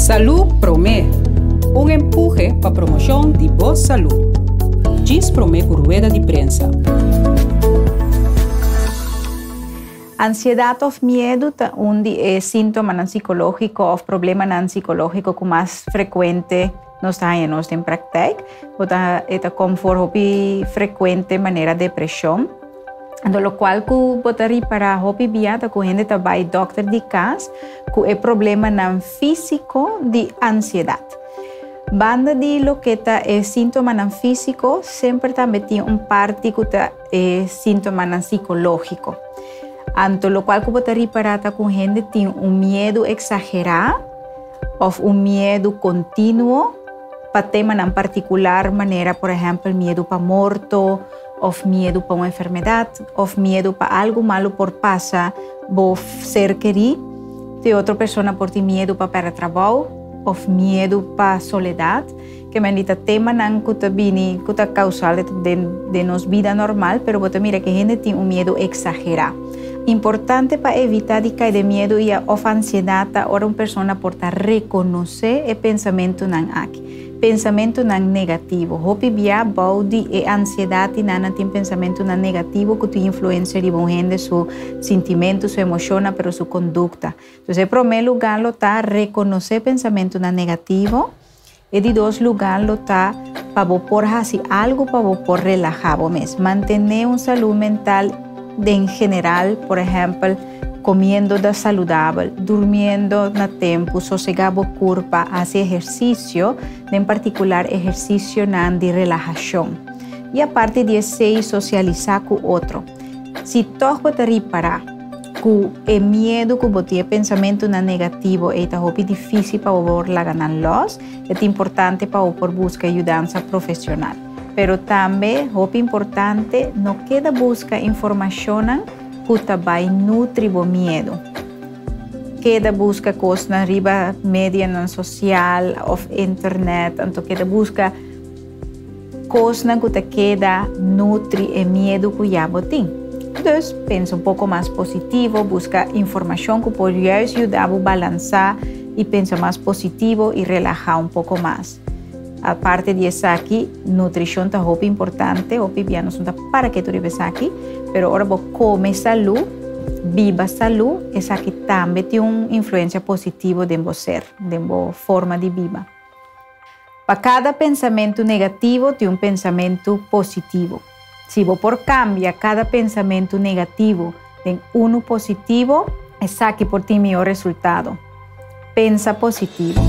Salú Promé, un empuhe pa promoshon di bo salú. Djis promé ku rueda di prensa. Ansiedat òf miedu ta un di e síntomanan sikológiko òf problemanan sikológiko ku mas frekuente nos ta haña nos den praktijk. Bo ta e ta kom for hopi frekuente manera depreshon. Anto lokual ku bo ta ripará hopi bia ta ku hende ta bai dòkter di kas ku e problemanan físiko di ansiedat. Banda di loke ta e síntomanan físiko semper tambe tin un parti ku ta e síntomanan sikológiko. Anto lokual ku bo ta ripará ta ku hende tin un miedu eksagerá òf un miedu kontinuo pa temanan partikular manera por ehèmpel miedu pa morto òf miedu pa un enfermedat òf miedu pa algu malu por pasa bo ser kerí. Te otro persona por tin miedu pa pèrdè trabou òf miedu pa soledat. Ke men di ta temanan ku ta bini ku ta kausal den den nos bida normal, pero bo ta mira ke hende tin un miedu eksagerá. Importante pa evitá di kai den miedu i òf ansiedat ta ora un persona por ta rekonosé e pensamentunan aki. Pensamentunan negativo. Hopi bia bou di e ansiedat i nan nan tin pensamentunan negativo ku tin influensia riba un hende su sintimentu, su emoshonnan, pero su kondukta. Entonces e promé lugá lo ta rekonosé pensamentunan negativo. E di dos lugá lo ta pa bo por hasi algu pa bo por relahá bo mes. Mantené un salú mental den general, por ehèmpel, komiendo da saludabel, durmiendo na tempu, sosegá bo kurpa, hasi ehersisio, den partikular ehersisionan di relahashon. I aparte di esei sosialisá ku otro. Si tòg bo ta ripará ku e miedu ku bo tin, e pensamentunan negativo ei ta hopi difísil pa bo por laga nan lòs, e ta importante pa bo por buska yudansa profesional. Pero tambe, hopi importante, no keda buska informashonnan ku ta bai nutri bo miedu. Keda buska kosnan riba medianan sosial òf internet, anto keda buska kosnan ku ta keda nutri e miedu ku ya bo tin. Dus, pensa un poko mas positivo, buska informashon ku por juist yuda bo balansá i pensa mas positivo i relahá un poko mas. Aparte di esaki, nutrishon ta hopi importante, hopi bia nos no ta para ketu riba esaki, pero ora bo kome salú, biba salú, esaki tambe tin un influensia positivo den bo ser, den bo forma di biba. Pa kada pensamentu negativo tin un pensamentu positivo. Si bo por kambia kada pensamentu negativo den unu positivo, esaki por tin mihó resultado. Pensa positivo.